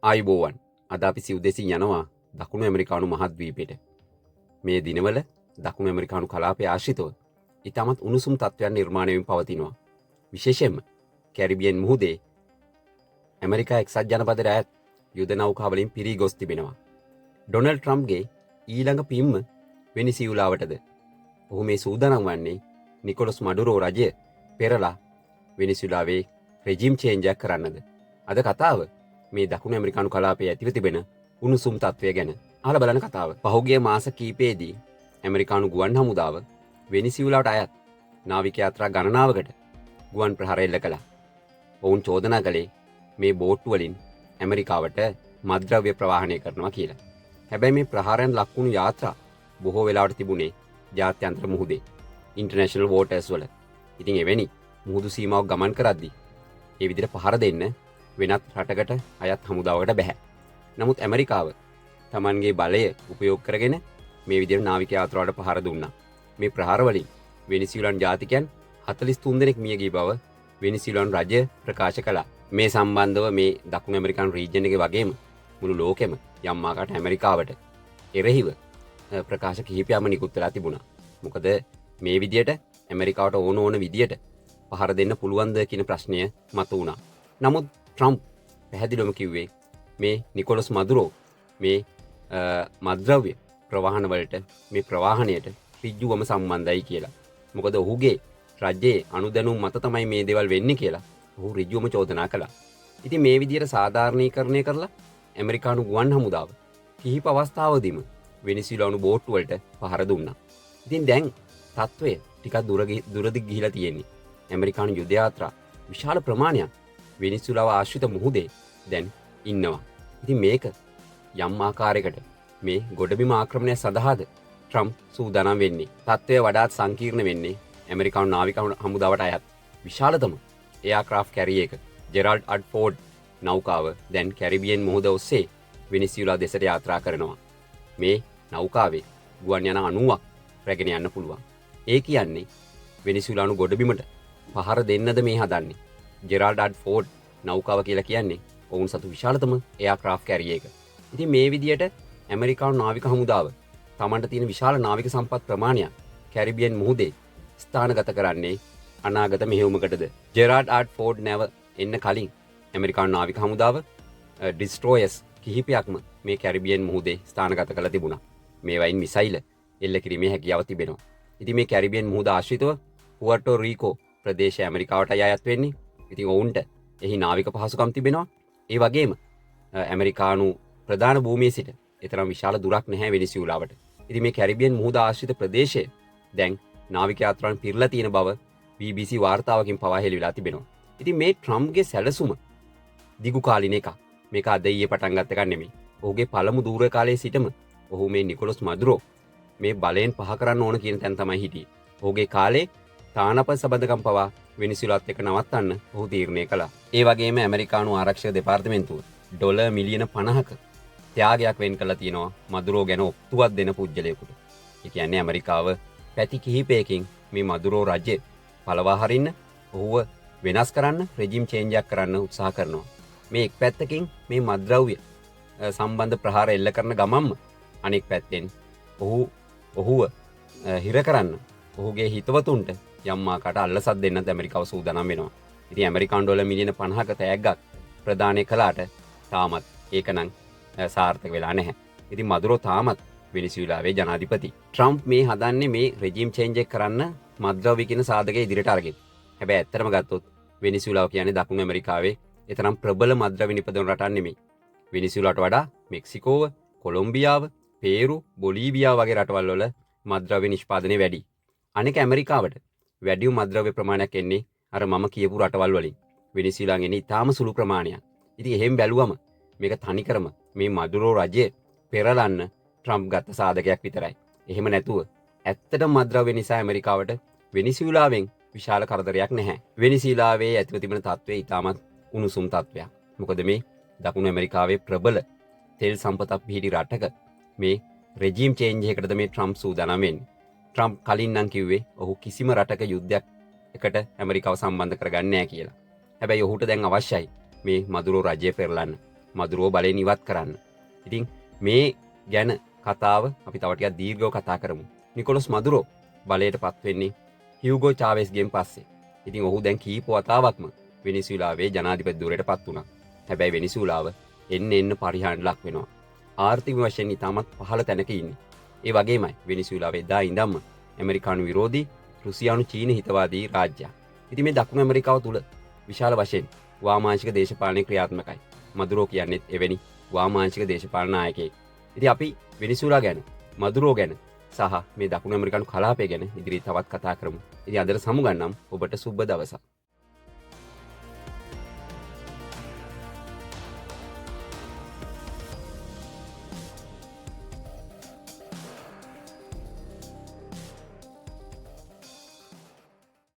ආයුබෝවන්. අද අපි සිව් දෙසින් යනවා දකුණු ඇමරිකානු මහද්වීපයට. මේ දිනවල දකුණු ඇමරිකානු කලාපය ආශ්‍රිතව ඉතාමත් උණුසුම් තත්ත්වයන් නිර්මාණය වෙමින් පවතිනවා. විශේෂයෙන්ම කැරිබියන් මුහුදේ ඇමරිකා එක්සත් ජනපදයට අයත් යුද නෞකා වලින් පිරී ගොස් තිබෙනවා. ඩොනල්ඩ් ට්‍රම්ප්ගේ ඊළඟ පිම්ම වෙනිසියුලාවටද? ඔහු මේ සූදානම් වන්නේ නිකොලස් මඩුරෝ රජය පෙරලා වෙනිසියුලාවේ රෙජිම් චේන්ජ් එකක් කරන්නද? අද කතාව මේ දකුණු ඇමරිකානු කලාපයේ ඇතිව තිබෙන උණුසුම් තත්ත්වය ගැන. අහලා බලන කතාව. පහුගිය මාස කීපයේදී ඇමරිකානු ගුවන් හමුදාව වෙනිසියුලාවට අයත් නාවික යාත්‍රා ගණනාවකට ගුවන් ප්‍රහාර එල්ල කළා. ඔවුන් චෝදනා කළේ මේ බෝට්ටු වලින් ඇමරිකාවට මත්ද්‍රව්‍ය ප්‍රවාහනය කරනවා කියලා. හැබැයි මේ ප්‍රහාරයන් ලක් වුණු යාත්‍රා බොහෝ වෙලාවට තිබුණේ ජාත්‍යන්තර මුහුදේ, ඉන්ටර්නැෂනල් වෝටර්ස් වල. ඉතින් එවැනි මුහුදු සීමාවක් ගමන් කරද්දී ඒ විදිහට පහර දෙන්න වෙනත් රටකට අයත් හමුදාවකට බැහැ. නමුත් ඇමරිකාව තමන්ගේ බලය උපයෝග කරගෙන මේ විදිහට නාවික යාත්‍රාවට පහර දුන්නා. මේ ප්‍රහාර වලින් වෙනිසියුලන් ජාතිකයන් 43 දෙනෙක් මිය ගිය බව වෙනිසියුලන් රජය ප්‍රකාශ කළා. මේ සම්බන්ධව මේ දකුණු ඇමරිකානු රීජන් එකේ වගේම මුළු ලෝකෙම යම් ආකාරයට ඇමරිකාවට එරෙහිව ප්‍රකාශ කිහිපයක්ම නිකුත් වෙලා තිබුණා. මොකද මේ විදියට ඇමරිකාවට ඕන ඕන විදියට පහර දෙන්න පුළුවන්ද කියන ප්‍රශ්නය මතු වුණා. නමුත් ට්‍රම්ප් පැහැදිලිවම කිව්වේ මේ නිකොලස් මදුරෝ මේ මත්ද්‍රව්‍ය ප්‍රවාහන වලට, මේ ප්‍රවාහනයට ඍජුවම සම්බන්ධයි කියලා. මොකද ඔහුගේ රජයේ අනුදැනුම් මත තමයි මේ දේවල් වෙන්නේ කියලා ඔහු ඍජුවම චෝදනා කළා. ඉතින් මේ විදියට සාධාරණීකරණය කරලා ඇමරිකානු ගුවන් හමුදාව කිහිප අවස්ථාවදීම වෙනිසියුලානු බෝට්ටු වලට පහර දුන්නා. ඉතින් දැන් තත්ත්වය ටිකක් දුරදි ගිහිලා තියෙන්නේ. ඇමරිකානු යුද යාත්‍රා විශාල ප්‍රමාණයක් වෙනිසුලාව ආශ්‍රිත මුහුදේ දැන් ඉන්නවා. ඉතින් මේක යම් ආකාරයකට මේ ගොඩබිම ආක්‍රමණය සඳහාද ට්‍රම්ප් සූදානම් වෙන්නේ? තත්ත්වය වඩාත් සංකීර්ණ වෙන්නේ ඇමරිකානු නාවික හමුදාවට අයත් විශාලතම එයාක්‍රාෆ්ට් කැරියර් එක ජෙරාල්ඩ් ආර් ෆෝඩ් නෞකාව දැන් කැරිබියන් මුහුද ඔස්සේ වෙනිසියුලා දෙසට යාත්‍රා කරනවා. මේ නෞකාවේ ගුවන් යාන 90ක් රැගෙන යන්න පුළුවන්. ඒ කියන්නේ වෙනිසියුලානු ගොඩබිමට පහර දෙන්නද මේ හදන්නේ? ජෙරාල්ඩ් ආර් ෆෝඩ් නෞකාව කියලා කියන්නේ ඔවුන් සතු විශාලතම එයාක්‍රාෆ්ට් කැරියර් එක. ඉතින් මේ විදියට ඇමරිකානු නාවික හමුදාව තමන්ට තියෙන විශාල නාවික සම්පත් ප්‍රමාණයක් කැරිබියන් මුහුදේ ස්ථානගත කරන්නේ අනාගත මෙහෙයුමකටද? ජෙරාඩ් ආර් ෆෝඩ් නැව එන්න කලින් ඇමරිකානු නාවික හමුදාව ඩිස්ට්‍රෝයර්ස් කිහිපයක්ම මේ කැරිබියන් මුහුදේ ස්ථානගත කරලා තිබුණා. මේවයින් මිසයිල එල්ල කිරීමේ හැකියාව තිබෙනවා. ඉතින් මේ කැරිබියන් මුහුද ආශ්‍රිතව පුවර්ටෝ රීකෝ ප්‍රදේශය ඇමරිකාවට අයත් වෙන්නේ. ඉතින් ඔවුන්ට එහි නාවික පහසුකම් තිබෙනවා. ඒ වගේම ඇමරිකානු ප්‍රධාන භූමියේ සිට එතරම් විශාල දුරක් නැහැ වෙනිසියුලාවට. ඉතින් මේ කැරිබියන් මුහුද ආශ්‍රිත ප්‍රදේශය දැන් නාවික යාත්‍රාවන් පිරලා තියෙන බව BBC වාර්තාවකින් පවා හෙළි වෙලා තිබෙනවා. ඉතින් මේ ට්‍රම්ප්ගේ සැලසුම දිගු කාලින එකක්. මේක අද ඊයේ පටන් ගත්ත එකක් නෙමෙයි. ඔහුගේ පළමු දූර කාලයේ සිටම ඔහු මේ නිකොලස් මදුරෝ මේ බලයෙන් පහ කරන්න ඕන කියන තැන තමයි හිටියේ. ඔහුගේ කාලේ තානාපති සබඳකම් පවා වෙනිසියුලාත් එක්ක නවත්තන්න ඔහු තීරණය කළා. ඒ වගේම ඇමරිකානු ආරක්ෂක දෙපාර්තමේන්තුව ඩොලර් මිලියන 50ක ත්‍යාගයක් වෙන් කරලා තියෙනවා මදුරෝ ගැන ඔප්තුවක් දෙන පුද්ගලයෙකුට. ඒ කියන්නේ ඇමරිකාව පැති කිහිපයකින් මේ මදුරෝ රජය පලවා හරින්න, ඔහුව වෙනස් කරන්න, රෙජිම් චේන්ජ් එකක් කරන්න උත්සාහ කරනවා. මේ එක් පැත්තකින් මේ මත්ද්‍රව්‍ය සම්බන්ධ ප්‍රහාර එල්ල කරන ගමන්ම අනෙක් පැත්තෙන් ඔහුව හිර කරන්න ඔහුගේ හිතවතුන්ට යම් ආකාරයට අල්ලසක් දෙන්නත් ඇමරිකාව සූදානම් වෙනවා. ඉතින් ඇමරිකානු ඩොලර් මිලියන 50ක තෑග්ගක් ප්‍රදානය කළාට තාමත් ඒකනම් සාර්ථක වෙලා නැහැ. ඉතින් මදුරෝ තාමත් වෙනිසියුලාවේ ජනාධිපති. ට්‍රම්ප් මේ හදන්නේ මේ රෙජිම් චේන්ජ් එක කරන්න මත්ද්‍රව්‍ය කියන සාධකය ඉදිරියට අරගෙන. හැබැයි ඇත්තටම ගත්තොත් වෙනිසියුලාව කියන්නේ දකුණු ඇමරිකාවේ එතරම් ප්‍රබල මත්ද්‍රව්‍ය නිපදවන රටක් නෙමෙයි. වෙනිසියුලාට වඩා මෙක්සිකෝව, කොලොම්බියාව, පේරු, බොලීවියාව වගේ රටවල් වල මත්ද්‍රව්‍ය නිෂ්පාදනය වැඩි. අනෙක ඇමරිකාවට වැඩිම මත්ද්‍රව්‍ය ප්‍රමාණයක් එන්නේ අර මම කියපු රටවල් වලින්. වෙනිසියුලාගෙන් එන්නේ ඉතාම සුළු ප්‍රමාණයක්. ඉතින් එහෙම බැලුවම මේක තනිකරම මේ මදුරෝ රජය පෙරලන්න ට්‍රම්ප් ගත්ත සාධකයක් විතරයි. එහෙම නැතුව ඇත්තටම මත්ද්‍රව්‍ය නිසා ඇමරිකාවට වෙනිසියුලාවෙන් විශාල කරදරයක් නැහැ. වෙනිසියුලාවේ ඇතිව තිබෙන තත්ත්වය ඉතාමත් උණුසුම් තත්ත්වයක්. මොකද මේ දකුණු ඇමරිකාවේ ප්‍රබල තෙල් සම්පතක් පිහිටි රටක මේ රෙජිම් චේන්ජ් එකකටද මේ ට්‍රම්ප් සූදානම් වෙන්නේ? ට්‍රම්ප් කලින් නම් කිව්වේ ඔහු කිසිම රටක යුද්ධයක් එකට ඇමරිකාව සම්බන්ධ කරගන්නේ නැහැ කියලා. හැබැයි ඔහුට දැන් අවශ්‍යයි මේ මදුරෝ රජය පෙරලන්න. මදුරෝ බලයෙන් ඉවත් කරන්න. ඉතින් මේ ගැන කතාව අපි තව ටිකක් දීර්ඝව කතා කරමු. නිකොලස් මදුරෝ බලයට පත් වෙන්නේ හියුගෝ චාවෙස්ගෙන් පස්සේ. ඉතින් ඔහු දැන් කීප වතාවක්ම වෙනිසුලාවේ ජනාධිපති ධුරයට පත් වුණා. හැබැයි වෙනිසුලාව එන්න එන්න පරිහානියට ලක් වෙනවා. ආර්ථික වශයෙන් ඉතාමත් පහළ තැනක ඉන්නේ. ඒ වගේමයි වෙනිසුලාව එදා ඉඳන්ම ඇමරිකානු විරෝධී, රුසියානු චීන හිතවාදී රාජ්‍යයක්. ඉතින් මේ දකුණු ඇමරිකාව තුළ විශාල වශයෙන් වාමාංශික දේශපාලනය ක්‍රියාත්මකයි. මදුරෝ කියන්නේත් එවැනි වාමාංශික දේශපාලන නායකයෙක්. ඉතින් අපි වෙනිසුලා ගැන, මදුරෝ ගැන සහ මේ දකුණු ඇමරිකානු කලාපය ගැන ඉදිරියේ තවත් කතා කරමු. ඉතින් අදට සමුගන්නම්. ඔබට සුබ දවසක්.